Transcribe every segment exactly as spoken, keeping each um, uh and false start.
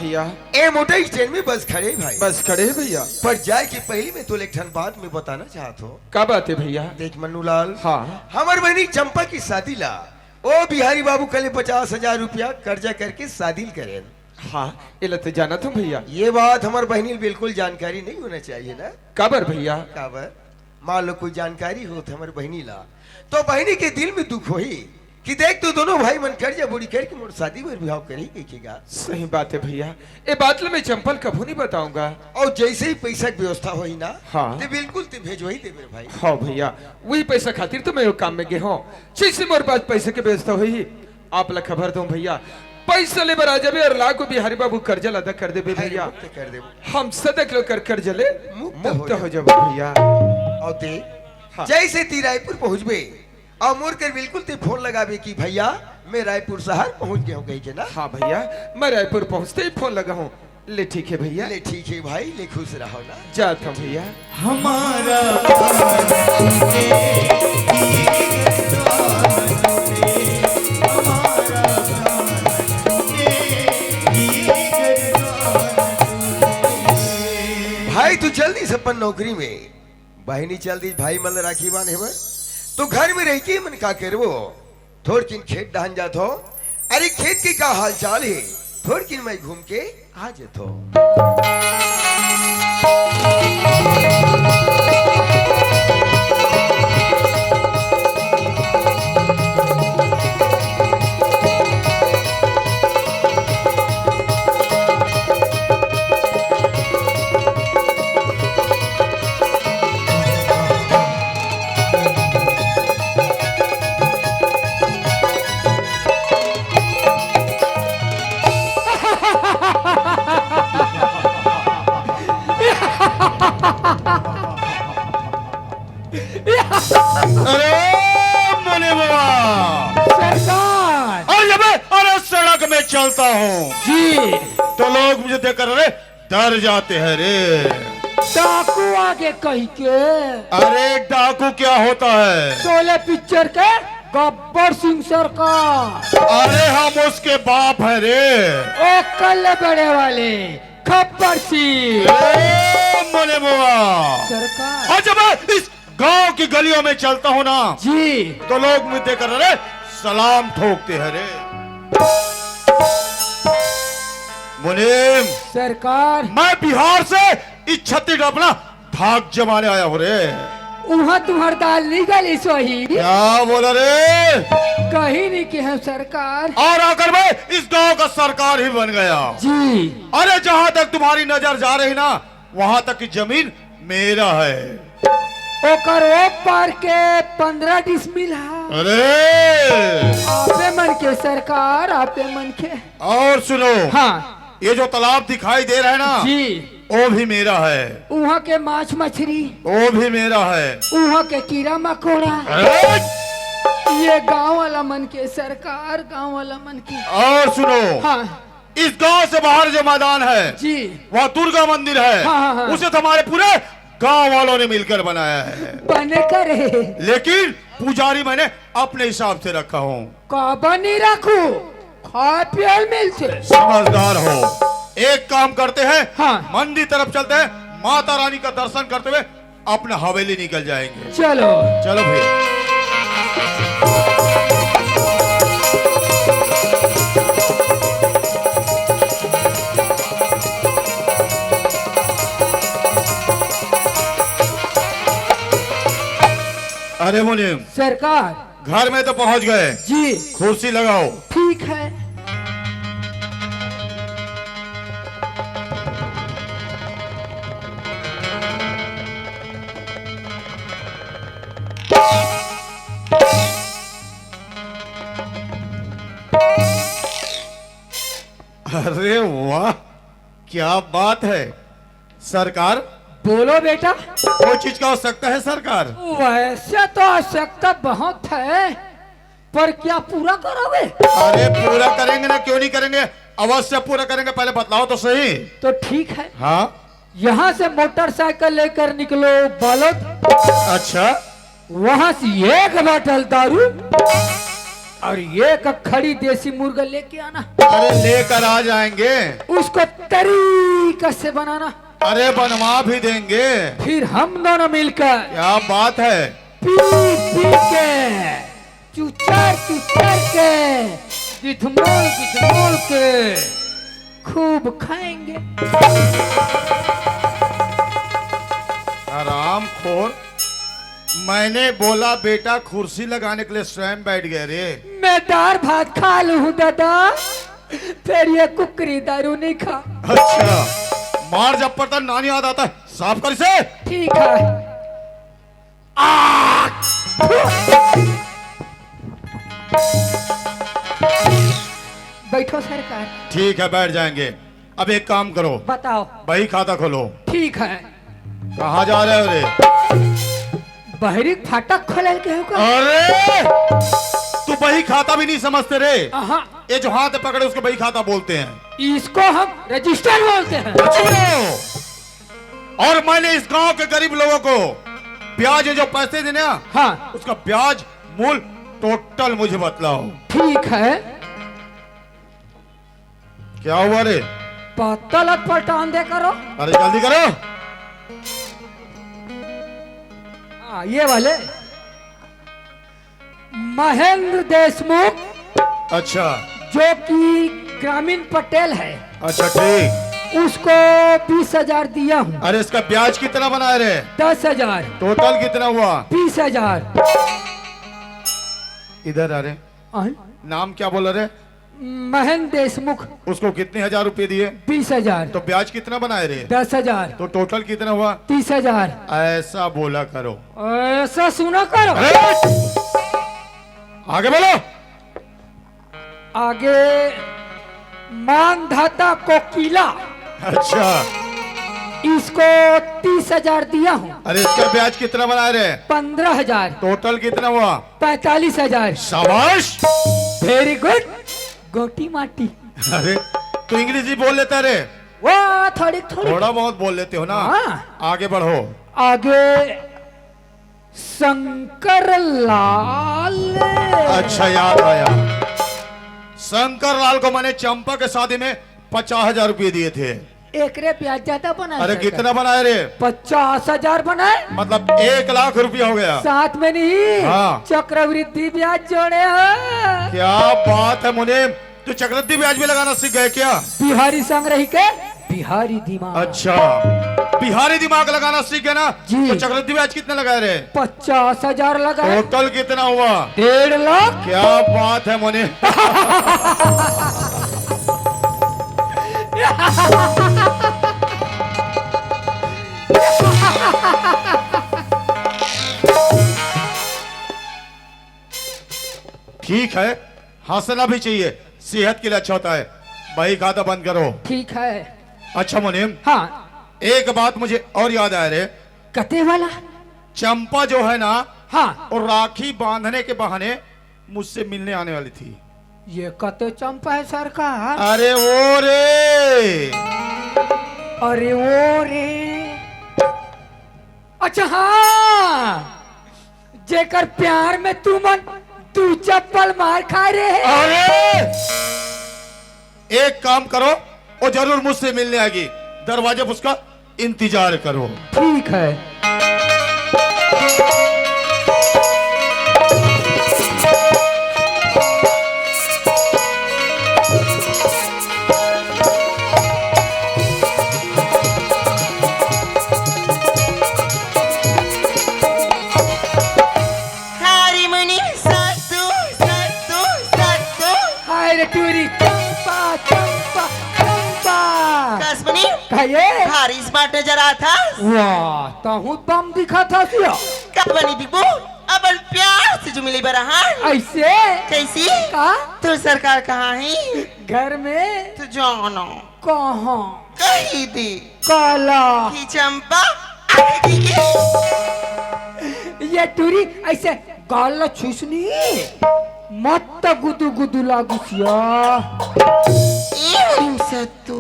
भैया। ए motor stand में बस खड़े भाई। बस खड़े हे भैया। पर जाए के पहली मैं तोला एक ठन बात मैं बताना चाहत हों। का बात हे भैया? देख मन्नूलाल, हाँ। हमर बहिनी चंपा की शादी ला ओ बिहारी बाबू कले पचास हजार रुपया कर्जा करके शादी ल करेन। हाँ, एला तो जानत हों भैया। ये बात हमर बहिनी ल बिल्कुल जानकारी नहीं होना चाहिए ना। काबर भैया? काबर? मान लो कोई जानकारी होत हमर बहिनी ला, तो बहिनी के दिल में दुख होही कि देख तो दोनों भाई मन कर्जा बोड़ी करके मोर शादी बर बिहाव करही कहिके गा। सही बात हे भैया, ए बात ल मैं चंपा ल कभू नहीं बताऊंगा। अउ जैसे ही पैसा के व्यवस्था होही ना, हाँ। ते बिल्कुल ते भेजवाही देबे रे भाई। हाँ भैया, वही पैसा खातिर तो मैं वो काम में गे हों। जैसे मोर पास पैसा के व्यवस्था होही, आप ला खबर दों भैया, पैसा ले बर आ जाबे अउ लाखों बिहारी बाबू कर्जा ला अदा कर देबे भैया। मुक्त कर देबे। हम सदा के लोग कर कर्जा ले मुक्त हो जाबो भैया। अउ ते हाँ। जैसे ती रायपुर पहुंचबे अउ मोर कर बिल्कुल ते फोन लगाबे कि भैया मैं रायपुर शहर पहुंच गे हों कहिके ना। हाँ भैया, मैं रायपुर पहुंचते ही फोन लगा हूँ। ले ठीक हे भैया। ले ठीक हे भाई, ले खुश रहो ना। जात हूँ भैया। हमारा भाई तू जल्दी से अपन नौकरी में बहिनी चल दी भाई मन ल राखी बांधे बर। तो घर में रहिके मन का करबो? थोड़किन खेत डहन जात हों। अरे खेत के का हाल चाल हे? थोड़किन मैं घूम के आ जात हों। अरे मुनि बाबा। सरकार। अरे जब मैं, अरे सड़क में चलता हूँ जी। तो लोग मुझे देखकर, अरे डर जाते हैं रे। डाकू आगे कहिके। अरे डाकू क्या होता है? शोले पिक्चर के गब्बर सिंह सरकार। अरे हम उसके बाप हैं रे। ओ कल्ले बड़े वाले गब्बर सिंह। ए मोने बुआ। सरकार। अच्छा मैं इस गांव की गलियों में चलता हूँ ना जी। तो लोग मुझे देखकर अरे सलाम ठोकते हैं रे। मुनीम। सरकार। मैं बिहार से इस छत्तीसगढ़ अपना धाक जमाने आया हूँ रे। उहाँ तुम्हार दाल नहीं गली सोही। क्या बोला रे? कहीं नहीं कहे सरकार। और आकर मैं इस गांव का सरकार ही बन गया। जी। अरे जहाँ तक तुम्हारी नजर जा रही ना वहाँ तक की जमीन मेरा है। ओकर ओ पार के पन्द्रह डिसमिल है। अरे। आपे मन के सरकार, आपे मन के। और सुनो। हाँ। ये जो तालाब दिखाई दे रहा है ना जी। वो भी मेरा है। उहाँ के माछ मछरी। वो भी मेरा है। उहाँ के कीड़ा मकोड़ा। अरे। ये गांव वाला मन के सरकार, गांव वाला मन के। और सुनो। हाँ। इस गांव से बाहर जो मैदान है जी। वहाँ दुर्गा मंदिर है। हाँ, हाँ, हाँ। उसे तो हमारे पूरे गांव वालों ने मिलकर बनाया है। बने करे। लेकिन पुजारी मैंने अपने हिसाब से रखा हूँ। काबर नहीं रखू? खाए पियल मिलते। समझदार हो। एक काम करते हैं। हाँ। मंदिर तरफ चलते हैं। माता रानी का दर्शन करते हुए अपना हवेली निकल जाएंगे। चलो। चलो भैया। अरे मुनीम। सरकार। घर में तो पहुंच गए। जी। कुर्सी लगाओ। ठीक है। अरे वाह, क्या बात है सरकार। बोलो बेटा। कोई चीज का आवश्यकता है सरकार? वैसे तो आवश्यकता बहुत है, पर क्या पूरा करोगे? अरे पूरा करेंगे ना, क्यों नहीं करेंगे, अवश्य पूरा करेंगे। पहले बतलाओ तो सही। तो ठीक है। हाँ। यहाँ से मोटरसाइकिल लेकर निकलो बालक। अच्छा। वहाँ से एक बाटल दारू। और ये एक खड़ी देसी मुर्गा लेके आना। अरे, लेकर आ जाएंगे। उसको तरीका से बनाना। अरे, बनवा भी देंगे। फिर हम दोनों मिलकर क्या बात है? पी पी के, चुचर चुचर के, गिठमोल गिठमोल के खूब खाएंगे। हरामखोर, मैंने बोला बेटा, कुर्सी लगाने के लिए स्वयं बैठ गए रे। मैं दार भात खा लूं हूं दादा, फिर ये कुकरी दारू नहीं खा। अच्छा, मार जब पड़ता नानी याद आता है, साफ कर इसे। ठीक है। आ! बैठो सरकार। ठीक है, बैठ जाएंगे। अब एक काम करो। बताओ। बही खाता खोलो। ठीक है। कहाँ जा रहे हो रे? बहरी फाटक खोले के हो का? अरे, तू बही खाता भी नहीं समझते रे। अहाँ। ये जो हाथ पकड़े उसको बही खाता बोलते हैं। इसको हम रजिस्टर बोलते हैं। अच्छा। और मैंने इस गांव के गरीब लोगों को ब्याज में जो पैसे देने हैं, हाँ। उसका ब्याज मूल टोटल मुझे बतलाओ। ठीक है। क्या हुआ रे? पत्तल पलटान दे करो। अरे जल्दी करो। हाँ, ये वाले। महेंद्र देशमुख, अच्छा। जो कि ग्रामीण पटेल है, अच्छा, ठीक। उसको बीस हजार दिया हूँ। अरे, इसका ब्याज कितना बनाए रे? दस हजार। टोटल कितना हुआ? बीस हजार। इधर आ रे। आए? नाम क्या बोला रे? महेंद्र देशमुख। उसको कितने हजार रुपए दिए? बीस हजार। तो ब्याज कितना बनाए रे? दस हजार। तो टोटल कितना हुआ? तीस हजार। ऐसा बोला करो। ऐसा सुना करो। अरे! आगे बोलो। आगे मानधाता कोकिला। अच्छा। इसको तीस हजार दिया हूँ। अरे, इसका ब्याज कितना बनाए रे? पन्द्रह हजार। टोटल कितना हुआ? पैंतालीस हजार। शाबाश। Very good। गोटी माटी। अरे, तू इंग्लिश भी बोल लेता रे? वो थोड़ी थोड़ी। थोड़ा बहुत बोल लेते हो ना। हाँ। आगे बढ़ो। आगे शंकर लाल। अच्छा, याद आया। शंकर लाल को मैंने चंपा के शादी में पचास हजार रुपये दिए थे। एकरे ब्याज ज्यादा बना अरे, सरकार। कितना बनाए रे? पचास हजार बनाए। मतलब एक लाख रुपया हो गया। साथ में नहीं, हाँ। चक्रवृद्धि ब्याज जोड़े हो। क्या बात है मुनीम, तू चक्रवृद्धि ब्याज भी लगाना सीख गए क्या? बिहारी संग रही के बिहारी दिमाग। अच्छा, बिहारी दिमाग लगाना सीख गए ना? जी। तो चक्रवृद्धि ब्याज कितना लगाए रे? पचास हजार लगाए। टोटल कितना हुआ? डेढ़ लाख। क्या बात है मुनीम। ठीक है, हंसना भी चाहिए, सेहत के लिए अच्छा होता है। बही खाता बंद करो। ठीक है। अच्छा मुनीम, हाँ। एक बात मुझे और याद आया रे। कते वाला? चंपा जो है ना, हाँ। और राखी बांधने के बहाने मुझसे मिलने आने वाली थी। ये कते चंपा है सरकार? अरे वो रे। अरे वो रे। अच्छा हाँ, जेकर प्यार में तुमन दू चप्पल मार खाए रहे। अरे, एक काम करो, वो जरूर मुझसे मिलने आएगी, दरवाजे पर उसका इंतजार करो। ठीक है। हारी मुनि सत्तू, सत्तू, सत्तू। हाय रे टूरी, चंपा, चंपा, चंपा। कस बनी? कहिए। भारी smart नजर आथस। वाह, तहूँ बम दिखा था सिया। कब बनी दीबू? अपन प्यार से जो मिली बरहान। ऐसे? कैसी? का? तोर सरकार कहाँ है? घर में। तो जाना। कहाँ? कही दी। काला। कि चंपा आगे की। ये टूरी ऐसे गाल ला छुसनी। मत गुदु गुदु लागुसिया। ए हरिम सत्तू।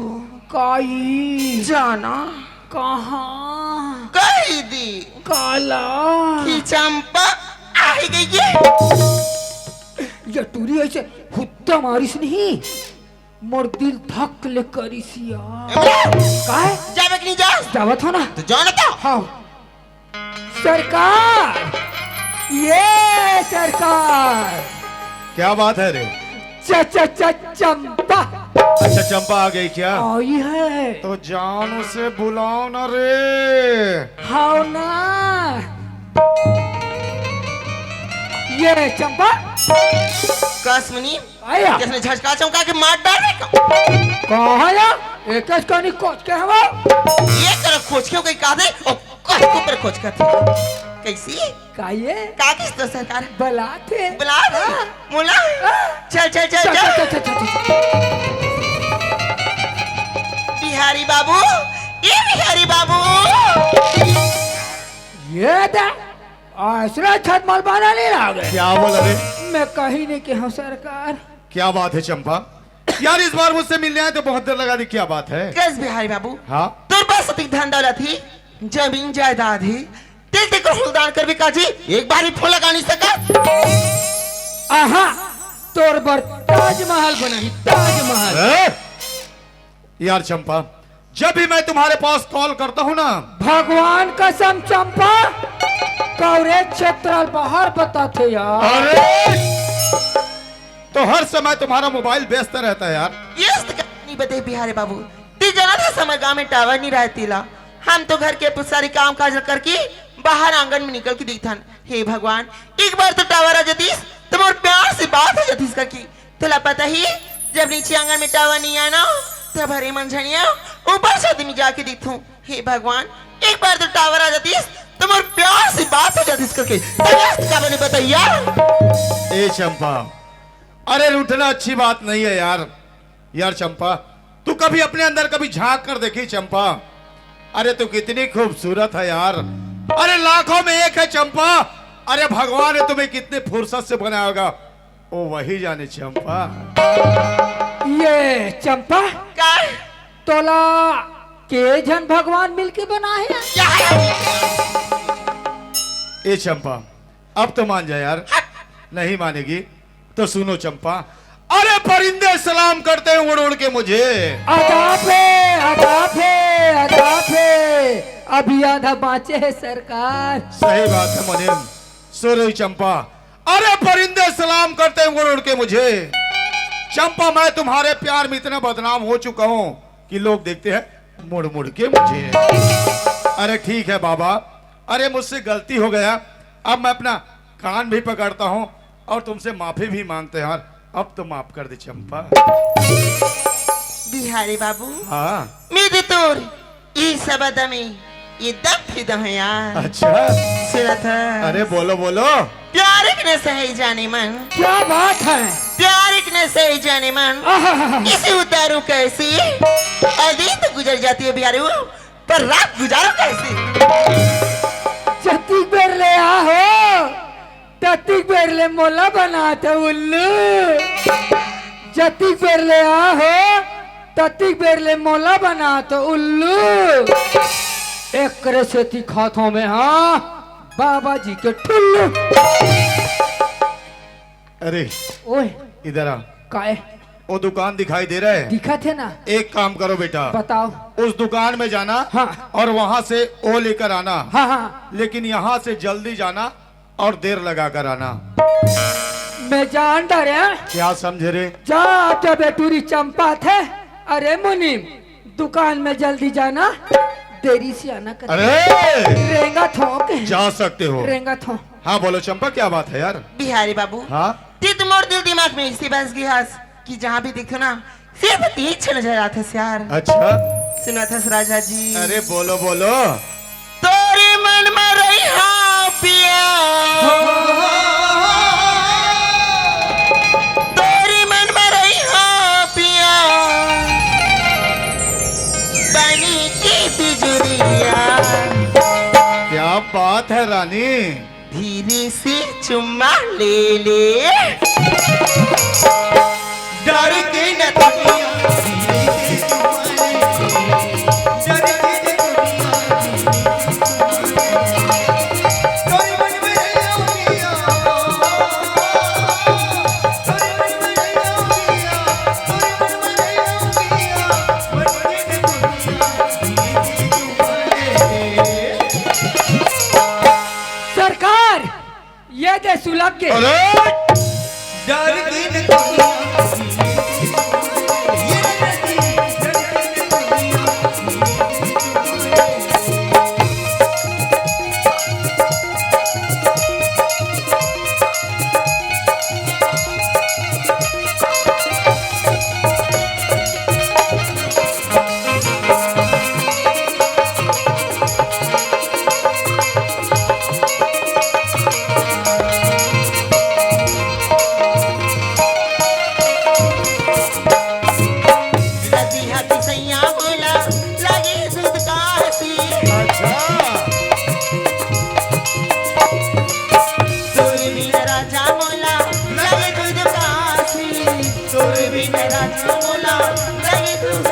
काई। जाना। कहाँ? कही दी। काला। कि चंपा आगे की। ये टूरी से हुत्ता मारिस नहीं, मोर दिल धक ले करिस यार। ए, बोला? काहे? जाबे कि नहीं जास? जावत हो ना। तो जाओ ना तो। हाँ। सरकार, ये सरकार। क्या बात है रे? च-, च-, च-, चंपा। अच्छा, चंपा आ गई क्या? आई है। तो जान उसे बुलाओ ना रे। हाव ना। ये चंपा। कस मुनि, आया। जैसे झटका चमका के मार डाल रहे का? कहाँ या? एकच कनी कोच के हवा। ये तरह कोच के कोई कहा दे, ओ कोच के ऊपर कोच करते। कैसी? का ये? का किस तो सरकार? बलात हे। बलात हे? हाँ। मोला? हाँ। चल, चल, चल, चल, चल। चल, चल, चल, चल, चल। बिहारी बाबू, ये बिहारी बाबू। ये दे, असला छत मलबाना नहीं लागे। क्या बोला रे? मैं कहीं नहीं कहा सरकार। क्या बात है चंपा? यार, इस बार मुझसे मिलने आए तो बहुत देर लगा दी, क्या बात है? कस बिहारी बाबू? हाँ? तोर पास अतिक धन दौलत ही, जमीन जायदाद ही, तेल तेकर हुलदान करबे काजी, एक बार ही फोन लगा नहीं सका। आहा, तोर बर ताजमहल बनाही, ताजमहल। हैं? यार चंपा, जब भी मैं तुम्हारे पास कॉल करता हूँ ना। भगवान कसम चंपा, कवरेज क्षेत्र बाहर बताथे यार। अरे, तो हर समय तुम्हारा मोबाइल व्यस्त रहता है यार। व्यस्त का नहीं बते बिहारी बाबू, ती जाना था समय गाँव में टावर नहीं रहती ला। हम तो घर के सारी काम काज करके बाहर आंगन में निकल के दिखथन। हे भगवान, एक बार तो टावर आ जातीस, तो मोर प्यार से बात हो जातीस ककी। तोला पता ही, जब नीचे आंगन में टावर नहीं आना, तब हरे मन झनिया ऊपर से आदमी जाके दिखथूं। हे भगवान, एक बार तो टावर आ जातीस, तो मोर प्यार से बात हो जातीस करके। तब आज का बने बताइया? ए चंपा, अरे रूठना अच्छी बात नहीं है यार। यार चंपा, तू कभी अपने अंदर कभी झांक कर देखी चंपा। अरे तू कितनी खूबसूरत है यार। अरे लाखों में एक है चंपा। अरे भगवान ने तुम्हें कितनी फुर्सत से बनाया होगा, ओ वही जाने चंपा। ये चंपा, का? तोला के झन भगवान मिलके बनाए हे? ए चंपा, अब तो मान जा यार। नहीं मानेगी तो सुनो चंपा। अरे परिंदे सलाम करते हैं उड़ उड़ के मुझे। अदाफे, अदाफे, अदाफे। अभी आधा बाँचे है सरकार। सही बात है मुनीम। सो रही चंपा, अरे परिंदे सलाम करते हैं उड़ उड़ के मुझे। चंपा, मैं तुम्हारे प्यार में इतना बदनाम हो चुका हूँ कि लोग देखते हैं मुड़ मुड़ के मुझे। अरे ठीक है बाबा, अरे मुझसे गलती हो गया, अब मैं अपना कान भी पकड़ता हूँ और तुमसे माफी भी मांगते हैं यार। अब तो माफ कर दे चंपा। बिहारी बाबू, हाँ। मैं तो तोर ई सब दमे, ये दम फिदा है यार। अच्छा। सुना था। अरे बोलो, बोलो। प्यार एक नशा है जानेमन। क्या बात है? प्यार एक नशा है जानेमन। आहाहा। इसे उतारूं कैसे? और दिन तो गुजर जाती है बिहारी, पर रात गुजारूं कैसे? जतिक बेर ले आहो, ततिक बेर ले मोला बनात उल्लू। जतिक बेर ले आहो, ततिक बेर ले मोला बनात उल्लू। एकरे सेती खाथों में, हाँ, बाबा जी के ठुल्लू। अरे, ओए। इधर आ। काय? वो दुकान दिखाई दे रहा है? दिखत है ना। एक काम करो बेटा। बताओ। उस दुकान में जाना हाँ। और वहां से वो लेकर आना। हाँ, हाँ। लेकिन यहाँ से जल्दी जाना और देर लगा कर आना। मैं जान डरे। क्या समझे रे? जा, जब टूरी चंपा थे। अरे मुनीम, दुकान में जल्दी जाना, देरी से आना कर। अरे! रेंगा थोक। जा सकते हो। रेंगा थोक। हाँ, बोलो चंपा, क्या बात है यार? बिहारी बाबू। हाँ? ते तो मोर दिल दिमाग में इसी बस गई हस कि जहाँ भी देखो ना, सिर्फ तीर छे नजर आते से यार। अच्छा। सुना था राजा जी। अरे बोलो, बोलो। तोरी मन में रही हाँ पिया। तोरी मन में रही हाँ पिया। बनी की बिजुरिया। क्या बात है रानी। धीरे से चुम्मा ले ले। डर के न दुनिया, धीरे से चुम्मा ले ले। डर के न दुनिया, धीरे से चुम्मा ले ले। तोरे मन में रही हाँ पिया। तोरे मन में ये दे सुलग के। अरे! डर के न दुनिया, ये डर के, डर के न दुनिया। नदिया के सैया मोला लगे दूध कासी। अच्छा। तोर बिन राजा मोला लगे दूध कासी। तोर बिन राजा मोला लगे दूध।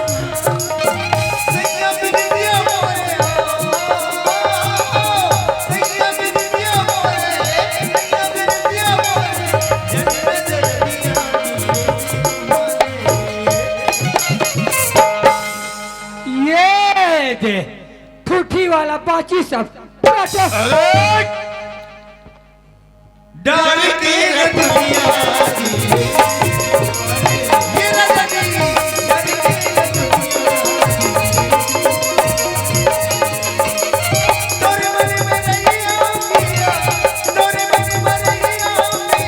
सैया बिन दिया मोरे, सैया बिन दिया मोरे, सैया बिन दिया मोरे। ये दे, ठूठी वाला बाची सब। अरे! डर के न दुनिया। ये राजा जी, डर के न दुनिया। तोरे मन में नहीं आऊंगी, तोरे मन में नहीं आऊंगी।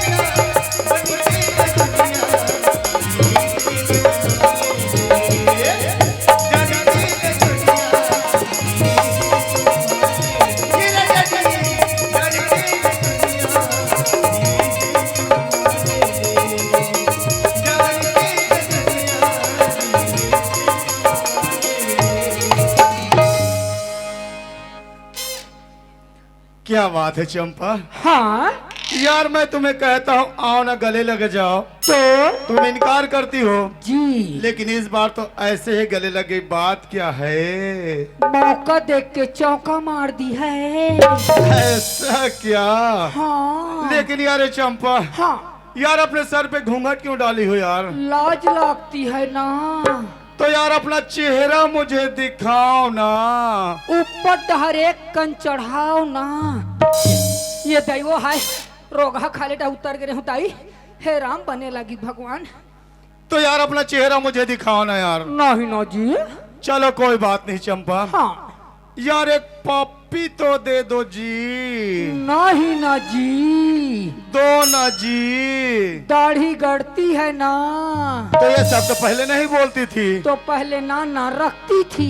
क्या बात है चंपा। हाँ। यार, मैं तुम्हें कहता हूँ, आओ ना, गले लग जाओ। तो? तुम इनकार करती हो। जी। लेकिन इस बार तो ऐसे ही गले लग गई, बात क्या है? मौका देख के चौका मार दी है। ऐसा क्या? हाँ। लेकिन यार, ये चंपा। हाँ। यार, अपने सर पे घूंघट क्यों डाली हो यार? लाज लगती है ना। तो यार, अपना चेहरा मुझे दिखाओ ना। ऊपर डहर एक कन चढ़ाओ ना। ये दैवो है, रोगहा खाले डा उतर गे रेहूं ताई। हे राम, बने लगी भगवान। तो यार, अपना चेहरा मुझे दिखाओ ना यार। नहीं ना जी। चलो, कोई बात नहीं चंपा। हाँ। यार, एक पप्पी तो दे दो जी। नहीं ना जी। दो ना जी। दाढ़ी गड़ती है ना। तो ये सब तो पहले नहीं बोलती थी। तो पहले ना, ना रखती थी।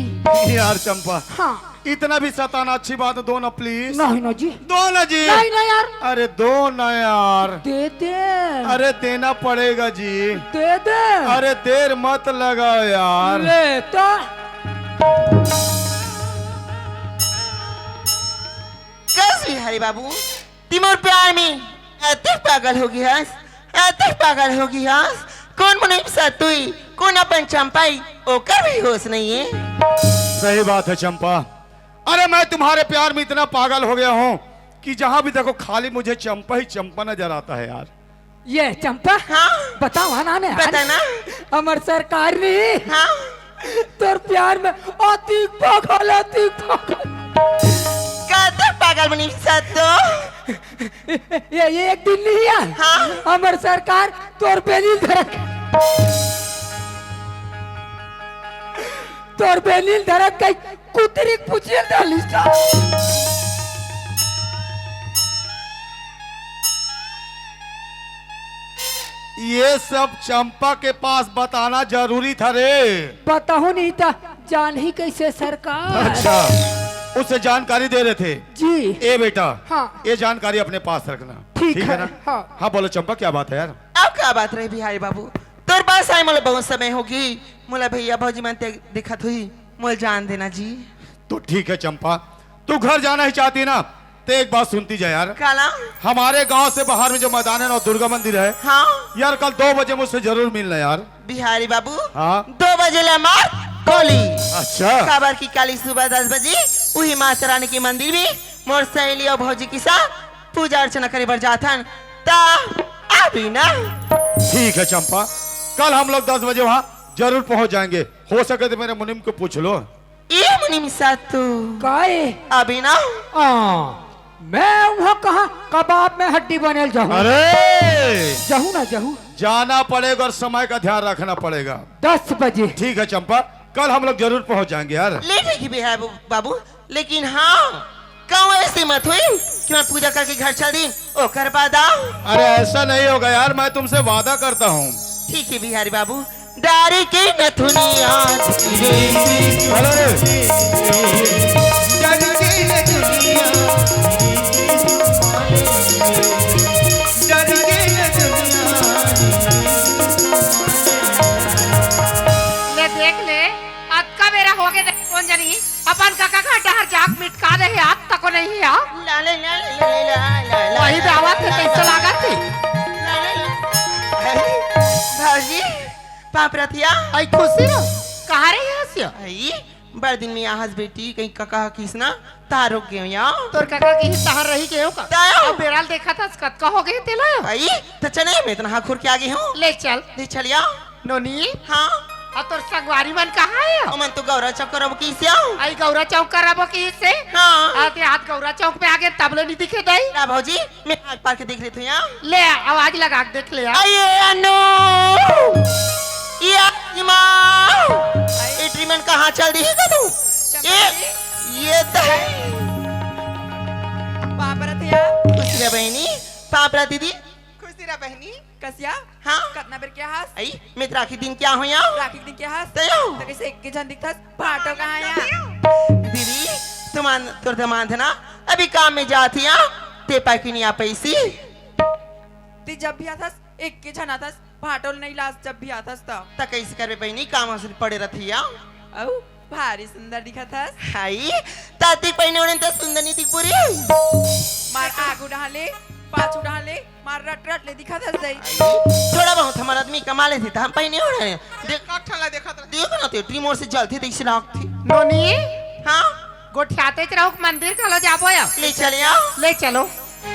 यार चंपा, हाँ। इतना भी सताना अच्छी बात है, दो ना प्लीज। नहीं ना जी। दो ना जी। नहीं ना यार। अरे दो ना यार। दे दे। अरे देना पड़ेगा जी। दे दे। अरे देर मत लगाओ यार। ले तो। कस बिहारी बाबू, तैं मोर प्यार में अतेक पागल हो गे हस, अतेक पागल हो गे हस। कोन मुनीम सतुई, कोन अपन चंपाई, ओकर भी होश नहीं है। सही बात है चंपा। अरे मैं तुम्हारे प्यार में इतना पागल हो गया हूँ कि जहाँ भी देखो खाली मुझे चंपा ही चंपा नजर आता है यार। ये चंपा, हाँ? बताओ ना ने, बता ना। हमर सरकार ने हाँ? तोर प्यार में अतिक पागल, अतिक पागल। कतेक पागल मुनीम सतुई? ये, ये एक दिन नहीं है। हाँ? हमर सरकार तोर बेनिल धरत, तोर बेनिल धरत कई कुतरी के पुछिया डालिस। ये सब चंपा के पास बताना जरूरी था रे। बताहूं नहीं था, जानही कैसे सरकार? अच्छा, उसे जानकारी दे रहे थे। जी। ए बेटा, हाँ। ये जानकारी अपने पास रखना। ठीक है। हाँ। हाँ, बोलो चंपा, क्या बात है यार? अब का बात रही बिहारी बाबू, तोर पास आए मोला बहुत समय होगे, मोला भैया भौजी मन ते दिखत हुई, मोला जान देना जी। तो ठीक है चंपा, तू घर जाना ही चाहती ना, तो एक बात सुनती जा यार। काला? हमारे गांव से बाहर में जो मैदान है ना, दुर्गा मंदिर है। हाँ। यार, कल दो बजे मुझसे जरूर मिलना यार। बिहारी बाबू। हाँ। दो बजे ले मार गोली। अच्छा। काबर कि काली सुबह दस बजे उही माता रानी के मंदिर में मोर सहेली अउ भौजी के साथ पूजा अर्चना करे बर जाथन, ता आबी ना। ठीक है चंपा, कल हम लोग दस बजे वहाँ जरूर पहुँच जाएंगे। हो सके तो मेरे मुनीम को पूछ लो। ए मुनीम सतुई। काय? आबी ना। हाँ। मैं उहाँ कहाँ कबाब में हड्डी बनेल जाहूँ। अरे, जाहूँ ना जाहूँ। जाना पड़ेगा और समय का ध्यान रखना पड़ेगा। दस बजे। ठीक है चंपा, कल हम लोग जरूर पहुँच जाएंगे यार। ले जाएगी भी है बाबू, लेकिन हाँ, कहूँ ऐसी मत होई कि मैं पूजा करके घर चल दी, ओकर बाद आओ। अरे ऐसा नहीं होगा यार, मैं तुमसे वादा करता हूँ। ठीक है बिहारी बाबू, डारी के नथुनिया। हेलो रे। डारी के नथुनिया। डारी के नथुनिया। ले देख ले, अतका बेरा होगे, देख कोन जनी अपन कका का डहर जाके मिटका दे हे, आज तको नहीं हे। ला ले, ला ले, ला ले, ला, ला, ला, वही ला, दावत हे, ला, कैसे ला, लागत हे? ला ले, ला। अरे, भौजी, पाँव परत हँव। आई खुशी रह, कहाँ रहे हस या? आई, बड़ दिन में आहस बेटी, कहीं कका किस ना, तहाँ रुक गेंव या। तोर कका किस तहाँ रही गेंव का? तहाँ। अब बेरा ल देखत हस, कतका होगे तेला। आई, त चले, मैं इतना हाँ खुर के आ गेंव। ले चल। ले चल या। नोनी। हाँ। अउ तोर संगवारी मन कहाँ हे? ओमन तो गौरा चौक करबो किहिस हे। आई गौरा चौक करबो किहिस हे? हाँ। अउ ते आज गौरा चौक में आगे तब ले नहीं दिखे दाई। ना भौजी, मैं आग पार के देख लेथँव या। ले आवाज लगा के देख ले या। अये अनु, ये माँ, ये ट्रीटमेंट कहाँ चल रही है तू? ये, ये तो है। पाँव परत हँव। खुशी रह बहिनी, पाँव परत दीदी। खुशी रह बहिनी। कसिया? हाँ? कतना बेर के आहस? आई, मैं त राखी दिन के आहों या। राखी दिन के आहस? तैं? त कैसे एक के झन दिखथस? भाटो कहाँ या? दीदी, तुमान, तोर दमांद हे ना, अभी काम में जात हे या, ते पाय के नहीं आ पैसी। ते जब भी आथस, एक के झन आथस, भाटो ल नहीं लास जब भी आथस त। त कैसे करबे बहिनी, काम हंसुल पड़े रहिथे या। अउ भारी सुंदर दिखत हस। हाई, ताती पहिने ओढ़े त सुंदर नहीं दिखबो रे। मार आगू डहाले, पाछू डहाले, मार रट रट ले दिखत हस दाई। थोड़ा बहुत हमर आदमी कमा लेथे त हम पहिने ओढ़े। देख, कठन ला देखत रह। देख ना ते, ट्रिमर से जलथे तइसे लागथे। नोनी, हाँ? गोठियातेच रहो, मंदिर घलो जाबो या। ले चल या। ले चलो।